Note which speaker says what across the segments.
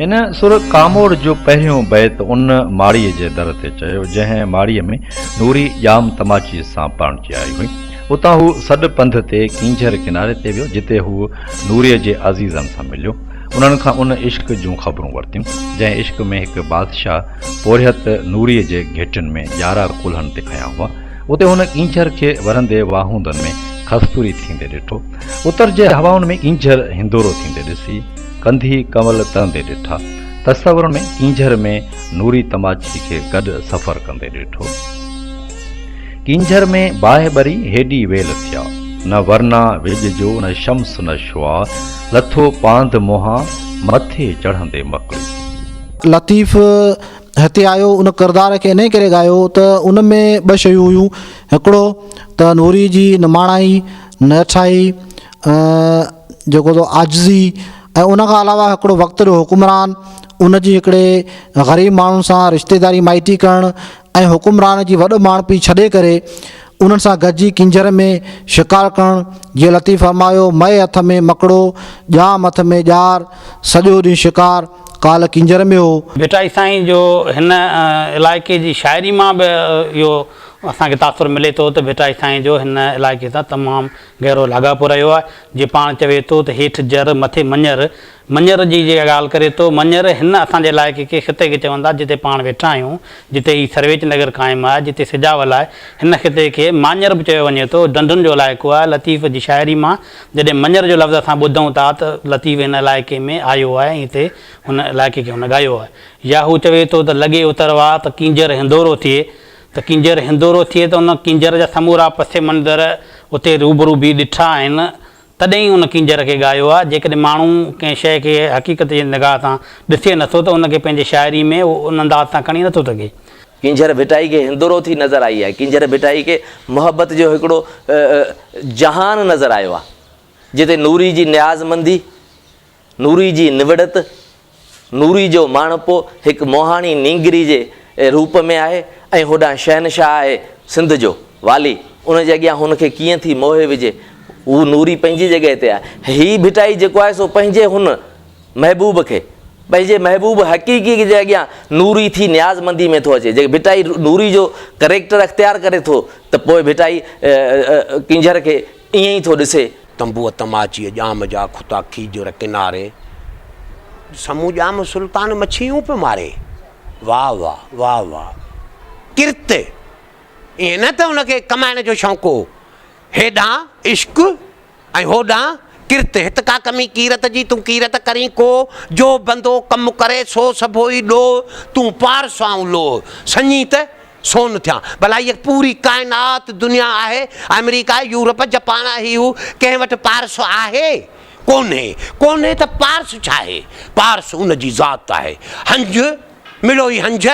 Speaker 1: هن سر ڪاموڏ جو پهريون بيت ان ماڙيء جي در تي چيو، جنهن ماڙيء ۾ نوري ڄام تماچيء سان پرڻجي آئي هئي. اتان هو سڏ پنڌ تي ڪينجهر ڪناري تي ويو، جتي هو نوريء جي عزيزن سان مليو. انهن کان ان عشق جون خبرون ورتيون، جنهن عشق ۾ هڪ بادشاهه پورهيت نوريء جي گهيٽين ۾ ڄارا ڪلهن تي کنيا هئا. اتي هن ڪينجهر کي ورندي واهوندن ۾ کستوري ٿيندي ڏٺو. اتر جي هوائن ۾ ڪينجهر هندورو ٿيندي ڏسي، ڪنڌي ڪنول ترندي ڏٺا. تصور ۾ ڪينجهر ۾ نوري تماچي کي گڏ سفر ڪندي ڏٺو. ڪينجهر ۾ باهه ٻري هيڏي ويل ٿيا. نه ورنا ويڄ جو نه شمس نه شعاع، لٿو پانڌ منهان مٿي چڙهندي مڪڙي.
Speaker 2: لطيف هتي آيو ان ڪردار کي انهي ڪري ڳايو ته ان ۾ ٻه شيون هيون هڪڙو ته نوري جي نماڻائي، نهٺائي ۽ جيڪو سو عاجزي ۽ ان کان علاوه هڪڙو وقت جو حڪمران ان جي هڪڙي غريب ماڻهن سان رشتيداري مائٽي ڪرڻ ۽ حڪمران جي وڏ ماڻهپي ڇڏي ڪري انهن سان گڏجي ڪينجهر ۾ شڪار ڪرڻ، جيئن لطيف فرمايو، مئي هٿ ۾ مڪڙو، ڄام هٿ ۾ ڄار، سڄو ڏينهن شڪار، ڪالهه ڪينجهر ۾ هو.
Speaker 3: ڀٽائي سائين جو هن علائقي جي شاعري مان به اهو اسان کي تاثر ملي ٿو ته ڀٽائي سائين جو هن علائقي سان تمام گهرو لاڳاپو رهيو آهي، جيئن پاڻ چوي ٿو ته هيٺ جر مٿي مڃر، مڃر جي جيڪا ڳالهه ڪري ٿو، مڃر هن اسان جي علائقي کي، خطي کي چون ٿا، جتي پاڻ ويٺا آهيون، جتي هي سرويچ نگر قائم آهي، جتي سجاول آهي، هن خطي کي ماڃر به چيو وڃي ٿو، ڍنڍن جو علائقو آهي، لطيف جي شاعري مان جڏهن مڃر جو لفظ اسان ٻڌون ٿا ته لطيف هن علائقي ۾ آيو آهي ۽ هتي هن علائقي کي هن ڳايو آهي. يا هو چوي ٿو ته لڳي اتر واء ته ڪينجهر هندورو ٿئي ته ڪينجهر هندورو ٿئي ته ان ڪينجهر جا سمورا پس منظر اتي روبرو بيهي ڏٺا آهن، تڏهن ئي ان ڪينجهر کي ڳايو آهي. جيڪڏهن ماڻهو ڪنهن شيء کي حقيقت جي نگاهه سان ڏسي نٿو ته ان کي پنهنجي شاعري ۾ ان انداز سان کڻي نٿو سگهي.
Speaker 4: ڪينجهر ڀٽائي کي هندورو ٿي نظر آئي آهي. ڪينجهر ڀٽائي کي محبت جو هڪڙو جهان نظر آيو آهي، جتي نوري جي نيازمندي، نوري جي نوڙت، نوري جو ماڻهپو هڪ موهاڻي نينگري جي روپ ۾ آهي ۽ هوڏانهن شهنشاهه آهي سنڌ جو والي، ان جي اڳيان هن کي ڪيئن ٿي موهي وجهي. هو نوري پنهنجي جڳهه تي آهي. هي ڀٽائي جيڪو آهي سو پنهنجي هن محبوب کي، پنهنجي محبوب حقيقي جي اڳيان نوري ٿي نيازمندي ۾ ٿو اچي. جي ڀٽائي نوري جو ڪريڪٽر اختيار ڪري ٿو ته پوء ڀٽائي ڪينجهر کي ائين ئي ٿو ڏسي.
Speaker 5: تنبوء تماچيء ڄام جا کتا کيجر ڪناري، سمون ڄام سلطان مڇيون پيو ماري. واهه واهه واهه واهه ڪرت ائين نه ته ان کي ڪمائڻ جو شوق هو. هيڏانهن عشق ۽ هوڏانهن ڪرت. هت ڪا ڪمي ڪيرت جي، تون ڪيرت ڪرين ڪو. جو بندو ڪم ڪري سو سڀوئي ڏوهه، تون پارس آئون لوهه. سڃي ته سون ٿيان. ڀلا هيء پوري ڪائنات دنيا آهي، آمريڪا، يورپ، جپان هي هو، ڪنهن وٽ پارس آهي؟ ڪونهي. ڪونهي ته پارس ڇا آهي؟ پارس ان جي ذات آهي. هنج، مڙوئي هنج،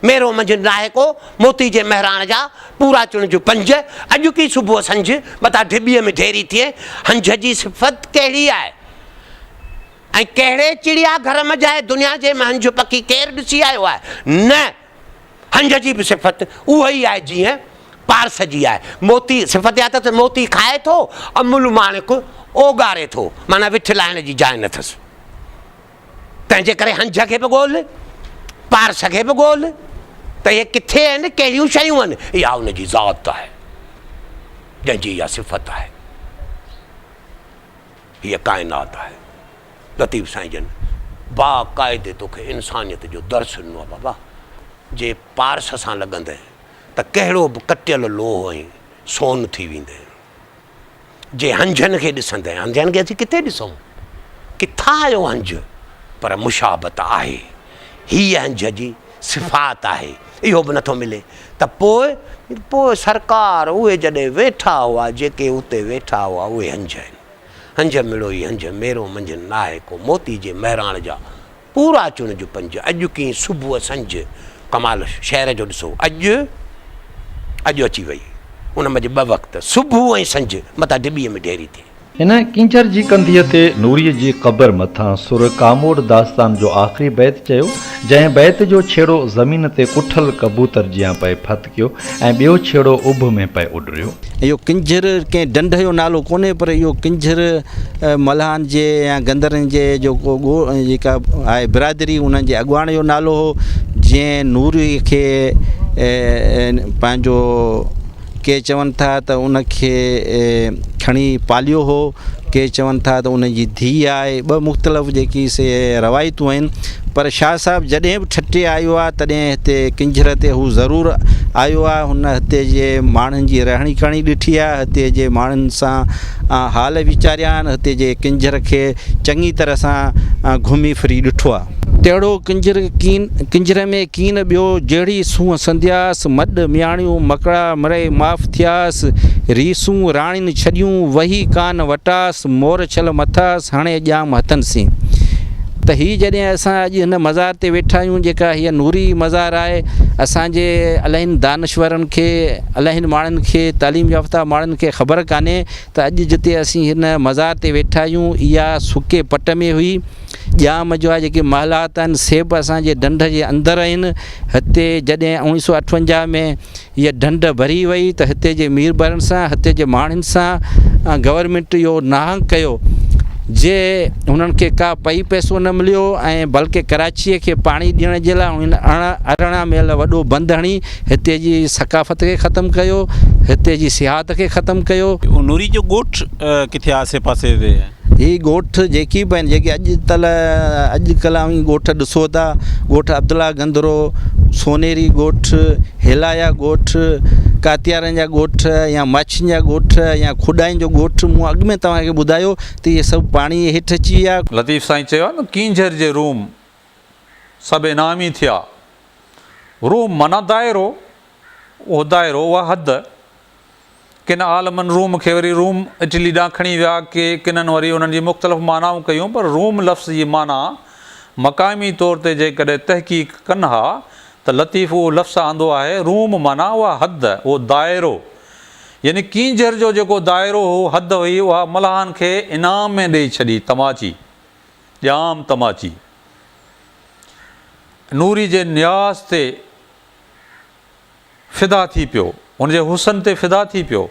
Speaker 5: ميرو منجهه ناهي ڪو، موتي جي مهراڻ جا، پورا چڻج پنج، اڄ ڪي صبح سنجهه، متان ڍٻيء ۾ ڍيري ٿئين. هنج جي صفت ڪهڙي آهي؟ ۽ ڪهڙي چڙيا گهر منجهه آهي؟ دنيا جي ۾ هنج پکي ڪير ڏسي آيو آهي؟ نه. هنج جي به صفت اها ئي آهي جيئن پارس جي آهي. موتي، صفت اها اٿس ته موتي کائي ٿو، املهه ماڻڪ اوڳاري ٿو، معنيٰ وٺ لاهڻ جي جاء نه اٿس. تنهن جي ڪري هنج کي به ڳولهه، پارس کي به ڳولهه ته اهي ڪٿي آهن، ڪهڙيون شيون آهن. اها ان جي ذات آهي، جنهن جي اها صفت آهي. هيء ڪائنات آهي. لطيف سائين جن باقاعدي توکي انسانيت جو درس ڏنو آهي بابا جي پارس سان لڳندين ته ڪهڙو به ڪٽيل لوهه ۽ سون ٿي ويندين جي هنجهن کي ڏسندين هنجهن کي اسين ڪٿي ڏسون ڪٿان آيو هنج پر مشابت آهي هيء هنج جي صفات آهي اهو به نٿو ملي ته پوء پوء سرڪار اهي جڏهن ويٺا هئا جيڪي اتي ويٺا هئا اهي هنج آهن. هنجهه مڙوئي هنجهه، ميرو منجهه ناهي ڪو، موتي جي مهراڻ جا، پورا چڻج پنج، اڄ ڪين صبح سنجهه، ڪمال شعر جو ڏسو، اڄ، اڄ اچي وئي، ان منجهه ٻه وقت، صبح ۽ سنجهه، متان ڊٻيء ۾ ڍيري ٿئي.
Speaker 1: هن ڪينجهر جي ڪنڌيء تي نوريء جي قبر مٿان سر ڪاموڏ داستان جو آخري بيت چيو، جنهن بيت جو ڇيڙو زمين تي ڪٺل ڪبوتر جيان پئي ڦٿڪيو ۽ ٻيو ڇيڙو اڀ ۾ پئي اڏريو.
Speaker 6: اهو ڪينجهر ڪنهن ڍنڍ جو نالو ڪونهي پر اهو ڪينجهر ملاحن جي يا گندرن جي جيڪو جيڪا آهي برادري انهن جي اڳواڻ جو نالو هو، جنهن نوريء کي پنهنجو ڪي چون ٿا ته ان کي کڻي پاليو هو، ڪي چون ٿا ته ان جي ڌيء آهي. ٻه مختلف جيڪي سي روايتون آهن. پر شاهه صاحب جڏهن به ٺٽي آيو آهي تڏهن هتي ڪنجهر تي هو ضرور آيو آهي. هن هتي جي ماڻهن جي رهڻي ڪهڻي ڏٺي آهي، هتي جي ماڻهن سان حال ويچاريا آهن، هتي جي ڪنجهر کي چڱي طرح سان گهمي ڦري ڏٺو آهي. تهڙو ڪنجر ڪين ڪنجر ۾ ڪين ٻيو، جهڙي سونهن سندياس، مڏ مياڻيون مڪڙا مڙئي معاف ٿياس، ريسون راڻين ڇڏيون، وهي ڪان وٽاس، مور ڇل مٿاس، هڻي ڄام هٿن سين. ته هي جڏهن اسان اڄ هن مزار تي ويٺا آهيون، جيڪا هيء نوري مزار آهي، اسان جي الاهين دانشورن کي، الاهين ماڻهن کي، تعليم يافته ماڻهن کي خبر ڪانهي ته اڄ جتي اسين هن مزار تي ويٺا آهيون، اها سڪي پٽ ۾ هئي. ڄام جا جيڪي محلات آهن سي به اسان جي ڍنڍ جي اندر آهن. هتي جڏهن اوڻيهه سؤ اٺونجاهه ۾ هيء ڍنڍ ڀري وئي ته هتي جي ميربحرن سان هتي جي ماڻهن سان گورنمينٽ اهو ناهنگ ڪيو جي هنن کي ڪا پئي پئسو نه مليو ۽ بلڪه ڪراچيء کي پاڻي ڏيڻ جي لاء هنن 18 ميل وڏو بند هڻي هتي جي ثقافت کي ختم ڪيو، هتي جي سياحت کي ختم ڪيو.
Speaker 7: نوري جو ڳوٺ ڪٿي آسي پاسي تي آهي؟
Speaker 6: هي ڳوٺ جيڪي به آهن جيڪي اڄ تل اڄ ڪلهه اوهين ڳوٺ ڏسو ٿا ڳوٺ عبدالله گندرو، سونهري ڳوٺ، هيلايا ڳوٺ، ڪاتيارن جا ڳوٺ يا ماڇين جا ڳوٺ يا کڏائين جو ڳوٺ مون اڳ ۾ توهان کي ٻڌايو ته اهي سڀ پاڻي هيٺ اچي ويا.
Speaker 7: لطيف سائين چيو آهي نه ڪينجهر جي روم سڀ انعامي ٿيا. روم معنيٰ دائرو، اهو دائرو، اها حد. ڪن عالمن روم کي وري روم، اٽلي، ڏانهن کڻي ويا، ڪي ڪنن وري انهن جي مختلف معنائون ڪيون، پر روم لفظ جي معنيٰ مقامي طور تي جيڪڏهن تحقيق ڪن ها ته لطيف اهو لفظ آندو آهي، روم معنيٰ اها حد، اهو دائرو، يعني ڪينجهر جو جيڪو دائرو هو، حد هئي، اها ملاحن کي انعام ۾ ڏيئي ڇڏي، تماچي، ڄام تماچي، نوري جي نياز تي. فدا ٿي پيو، هن جي حسن تي فدا ٿي پيو.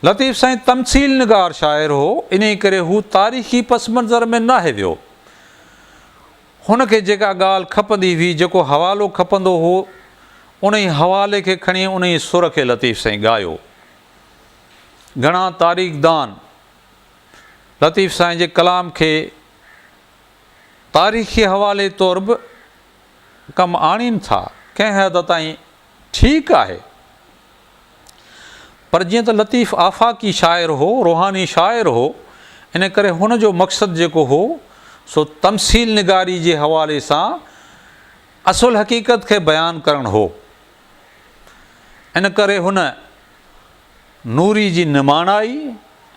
Speaker 7: لطيف سائين تمثيل نگار شاعر هو، انهي ڪري هو تاريخي پس منظر ۾ ناهي ويو. هن کي جيڪا ڳالهه کپندي هئي، جيڪو حوالو کپندو هو، انهي حوالي کي کڻي انهي سر کي لطيف سائين ڳايو. گهڻا تاريخدان لطيف سائين جي ڪلام کي تاريخي حوالي طور به ڪم آڻين ٿا، ڪنهن حد تائين ٺيڪ آهي، پر جيئن ته لطيف آفاقي شاعر هو، روحاني شاعر هو، ان ڪري هن جو مقصد جيڪو هو، سو تمثيل نگاري جي حوالي سان اصل حقيقت کي بيان ڪرڻ هو. ان ڪري هن نوري جي نماڻائي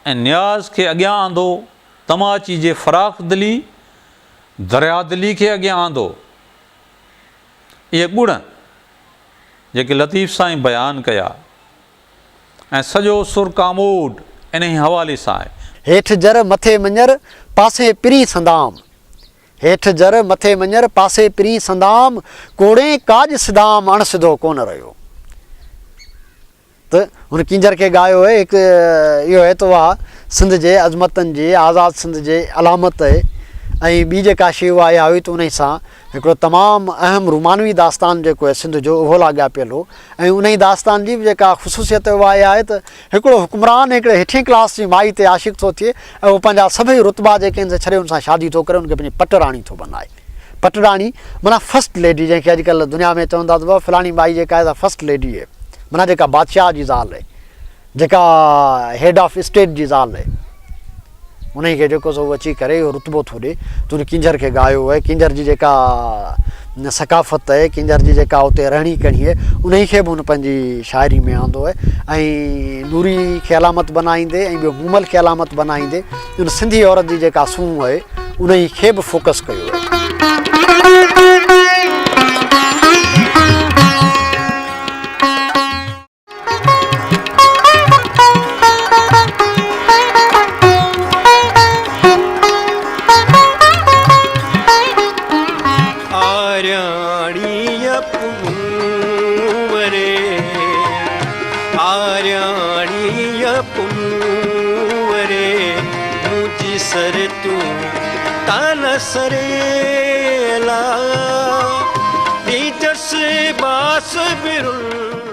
Speaker 7: ۽ نياز کي اڳيان آندو، تماچي جي فراخ دلي، درياء دلي کي اڳيان آندو. اهي گڻ جيڪي لطيف سائين بيان ڪيا ۽ سڄو سر ڪاموڏ انهي حوالي سان آهي.
Speaker 8: هيٺ جر مٿي مڃر، پاسي پرين سندام. هيٺ جر مٿي مڃر، پاسي پرين سندام، ڪوڙين ڪاڄ سڌام، اڻ سڌو ڪونه رهيو. ته هن ڪينجهر کي ڳايو اهي هڪ اهو اهي ته اها سنڌ جي عظمتن جي آزاد سنڌ جي علامت اهي ۽ ٻي جيڪا شيء اها اها هئي ته انهي سان هڪڙو تمام اهم رومانوي داستان جيڪو اهي سنڌ جو اهو لاڳاپيل هو ۽ انهي داستان جي به جيڪا خصوصيت اها اها آهي ته هڪڙو حڪمران هڪڙي هيٺين ڪلاس جي مائي تي عاشق ٿو ٿئي ۽ هو پنهنجا سڀئي رتبا جيڪي آهن سي ڇڏي ان سان شادي ٿو ڪري ان کي پنهنجي پٽ راڻي ٿو بنائي. پٽ راڻي معنيٰ فرسٽ ليڊي جنهن کي اڄڪلهه دنيا ۾ چون ٿا ته بابا فلاڻي مائي جيڪا آهي سا فرسٽ ليڊي آهي معنيٰ جيڪا بادشاهه جي زال آهي جيڪا هيڊ آف اسٽيٽ جي زال آهي انهي کي جيڪو سو اچي ڪري اهو رتبو ٿو ڏي تون ڪينجهر کي ڳايو آهي ڪينجهر جي جيڪا ثقافت آهي ڪينجهر جي جيڪا اتي رهڻي ڪهڻي آهي انهي کي به هن پنهنجي شاعري ۾ آندو آهي ۽ نوري کي علامت بنائيندي ۽ ٻيو مومل کي علامت بنائيندي ان سنڌي عورت جي جيڪا سونهن آهي انهي کي به فوڪس ڪيو آهي.
Speaker 9: پاڻيء پنهون ري، منهنجي سرتيون تان نه سريلا، ڏيجس باس برل.